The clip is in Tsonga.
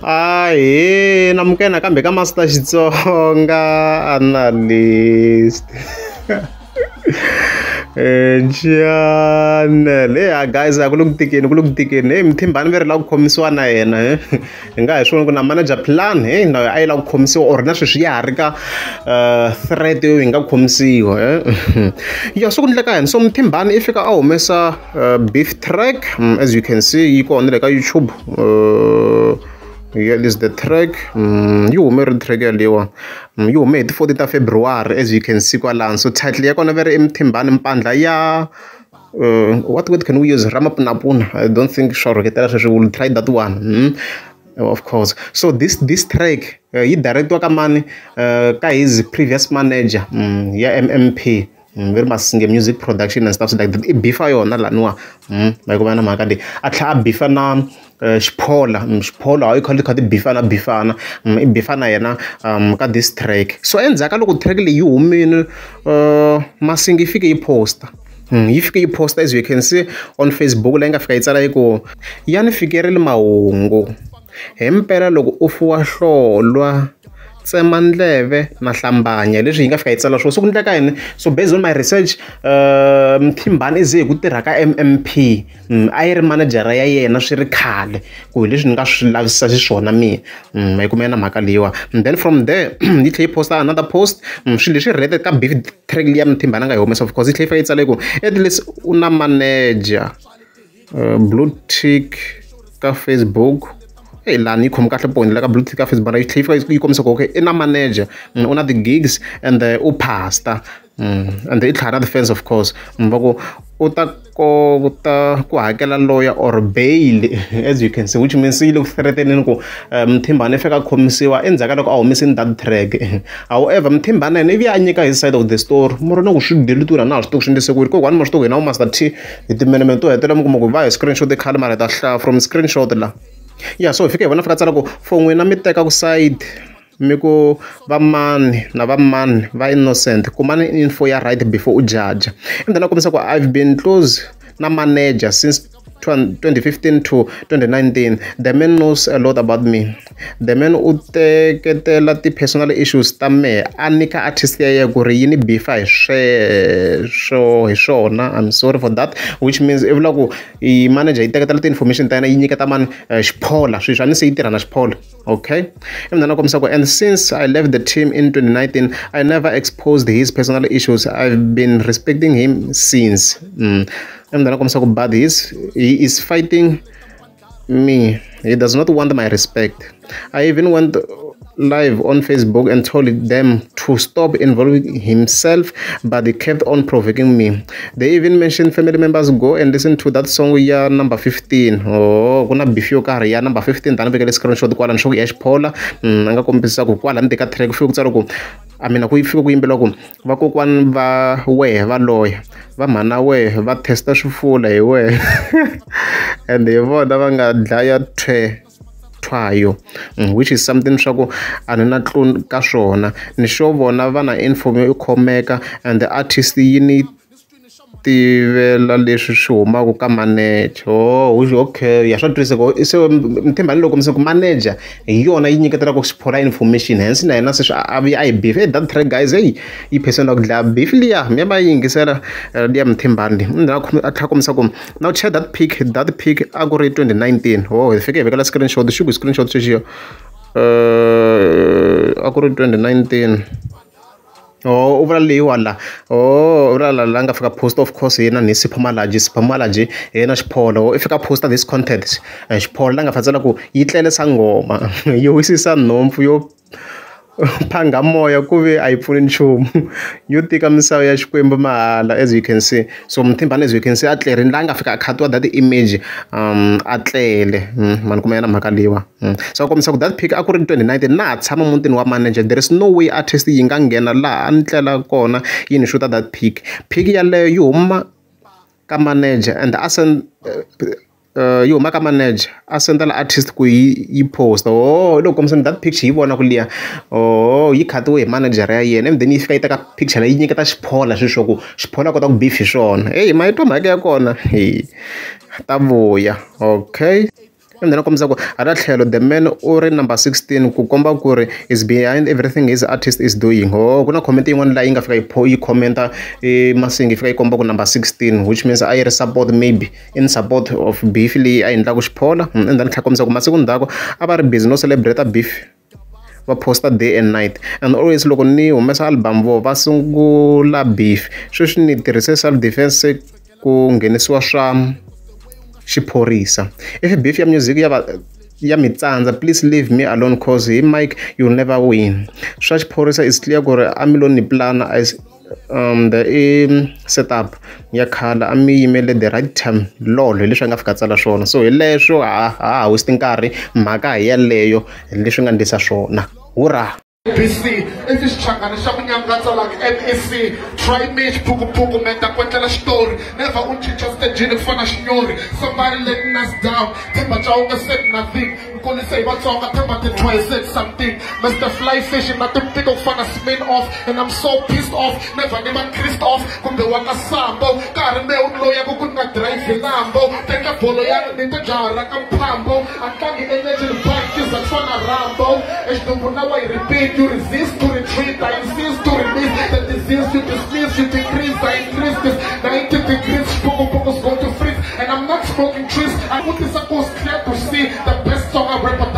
Ahee namukela nakambe ka Master Xitsonga Analyst channel. Hey guys, a ku le ku tikeni, ku le ku tikeni. Hey Mthimbani ve ri lava ku khomisiwa na yena hi nga hi swona ku na manager plan hey na a yi lava ku khomisiwa or na sweswi ya ha ri ka threat yo yi nga khomisiwa ya so ku endleka yini. So Mthimbani i fika a humesa beef track, as you can see yi kona le ka YouTube. Yeah, this is the track. Yi hume ri track yaliwa, yi hume hi ti 40 ta February, as you can see kwalano. So title ya kona ve ri i Mthimbani mpandla ya what word can we use? Ramapunapuna. I don't think swa rhuketela sweswi, we'll try that one. Of course. So this track yi directiwa ka mani? Ka his previous manager ya MMP, very Masinge Music Production and stuff like that. I beefa yona laniwa, va yi kuma na mhaka leyi a tlhela a beefa na Xiphola. Xiphola yi kha ti bifana bifana, i beefa na yena ka this track. So endzhaku ka loko track leyi yi humile, Masinge yi fike yi posta, yi fike yi posta, as you can see on Facebook, leyi nga fika yi tsala yi ku ya ni fikerile mahungu hi mpela loko u fuwa hlolwa tsema ndleve na hlambanya, leswi yi nga fika yi tsala swona. So ku endleka yini? So based on my research, Mthimbani i ze hi ku tirha ka MMP, a yi ri manejara ya yena swi ri khale, ku hi leswi ni nga swi lavisisa xiswona mina. Ma yi kuma na mhaka leyiwa. Then from there yi tlhela yi posta another post, swilo leswi related ka beef track liya Mthimbani a nga yi humesa. Of course yi tlhela yi fika yi tsala yi ku at least u na manager, blue tick ka Facebook. Hey, lani yi khomi kahle point la ka blue tick ka Facebook, yi tlhela yi fika yi kombisa ku okay i na manager, u na ti-gigs and u pastor, and i tlhela na ti-fans of course. Va ku u ta kota ku hakela lawyer or bail, as you can see, which means yi le ku threatening ku Mthimbani i fika a khomisiwa endzhaku ka loko a humesini that track. However, Mthimbani yena i vuya a nyika his side of the story, mara na ku swi deletiwile na ha swi tivi ku swi endlise ku yini. Kokwani ma swi tivi ku hina vo Master T hi timenemene to hetelela mi kuma ku va hi screenshot khale, mara hi ta hlaya from screenshot la. Ya so hi fike hi vona fika tsala ku for n'wina mi teka ku side mi ku va mani na va mani va innocent, kumani info ya right before u judge. And then a kombisa ku I've been close na manager since 2015 to 2019. The man knows a lot about me. The man u teketela ti-personal issues ta mehe a nyika artist ya yena ku ri yi ni beefa hi sweswo hi swona. I'm sorry for that, which means i vula ku i manager yi teketela ti-information ta yena yi nyiketa mani? Xiphola. Sweswi a ni se yi tirha na Xiphola. Okay, and then a kombisa ku and since I left the team in 2019, I never exposed his personal issues. I've been respecting him since. And then a kombisa ku but he is fighting me. He does not want my respect. I even went live on Facebook and told them to stop involving himself, but he kept on provoking me. They even mentioned family members. Go and listen to that song ya number 15. Oh, ku na beef yo karhi ya number 15, tani vekele screenshot kwala ni sure ya Xiphola. A nga kombisa ku kwala ni ka track fike ku tsala ku I mean ku fike ku yimbeliwa ku vakokwani va wehe va loya va mhana wehe va testa swifula hi wehe and hi vona va nga dlaya thwe thwayo, which is something swa ku a ni na clue ka swona. Ni sure vona va na info yo khomeka and the artist yi ni tivela leswi swi humaka ka manager. Oh, okay, ya swa twisisa. Se Mthimbani loko kombisa ku manager hi yona yi nyiketelaka Xiphola information, hence na yena sweswi a vuya a yi beef. Hey, that track guys, hey, yi phesela ku dlaya beef liya mi ya va yi yingisela liya Mthimbani. A tlhela kombisa ku now check that pic, that pic a ku ri 2019. Oh, hi fike hi vekela screenshot, xi ku screenshot xexiya a ku ri 2019. Oh, u vula leyiwa la. Oh, u vula la nga fika post, of course yena ni Sipho Malaji, Sipho Malaji yena Xipholo i fika posta this content. Xipholo la nga fatsela ku yi tlele sangoma yi wisisa nhompfu yo phanga moya ku ve a yi pfuni nchumu yo tika misava ya Xikwembu mahala, as you can see. So Mthimbani, as you can see, a tlerini la nga fika a khatiwa that image, a tlele mani kuma yena mhaka leyiwa. So a kombisa ku that pic a ku ri 2019 na ha tshama mutini wa manager. There is no way artist yi nga nghena laha a ni tlela kona yi ni shoota that pic. Pic yaleyo yi huma ka manager and a send yi huma ka manager a sendela artist ku yi posta. Oh, loko kombisa that picture yi vona ku liya, oh, yi khatiwe hi manager ya yena and then yi fika yi teka picture leyi yi nyiketa Xiphola sweswo ku Xiphola a kota ku beef hi swona. Hey, ma yi twa mhaka ya kona, hey, ta vuya. Okay. And then kombisa ku hala tlhelo the man u ri number 16 ku komba ku ri is behind everything his artist is doing. Oh, ku na comment yin'wana laha yi nga fika yi commenta Masingi yi fika yi komba ku number 16, which means a yi ri support, maybe in support of beef leyi a endlaku Xiphola. And then tlhela kombisa ku masiku ndzhaku a va ri busy no celebrate beef, va posta day and night, and always loko ni humesa album vo va sungula beef. Sweswi ni tirhise self defense ku nghenisiwa swa xiphorisa. If beef ya music ya va ya mi tsandza, please leave me alone, cause hi mic you'll never win. Swa xiphorisa is clear ku ri a mi lo ni plana as the i setup ya khale, a mi yimele the right time, lol. Hi leswi a nga fika tsala swona. So hi leswo ha ha waste nkarhi, mhaka hi yeleyo, hi leswi nga ndlisa swona. Hurra! BC i xichangani xa ku nyangatsa like NEC. Try me, xiphukuphuku meta ku endlela xitori, never u cinca stejini ku fana xinyori. Somebody letting us down. Themba Chauke said nothing. Nkulise hi Vatsonga, Themba Tintwa said something. Mr Fly Fish na timpiko ku fana Smin off, and I'm so pissed off. Never ni va Christoph kumbe wa ka Sambo, ka ha ri mbewu loya ku ku nga drive lambo. Teka bolo ya ni ta jaha ra ka Mphambo, a tlangi energy park tiza ku fana Rambo. Exidumbu na wa yi repeat. You resist to retreat, I insist to release the disease. You dismiss, you decrease, I increase this 90 degrees. Poco poco's going to freeze, and I'm not smoking trees. I put this across clear to see the best song I rapper.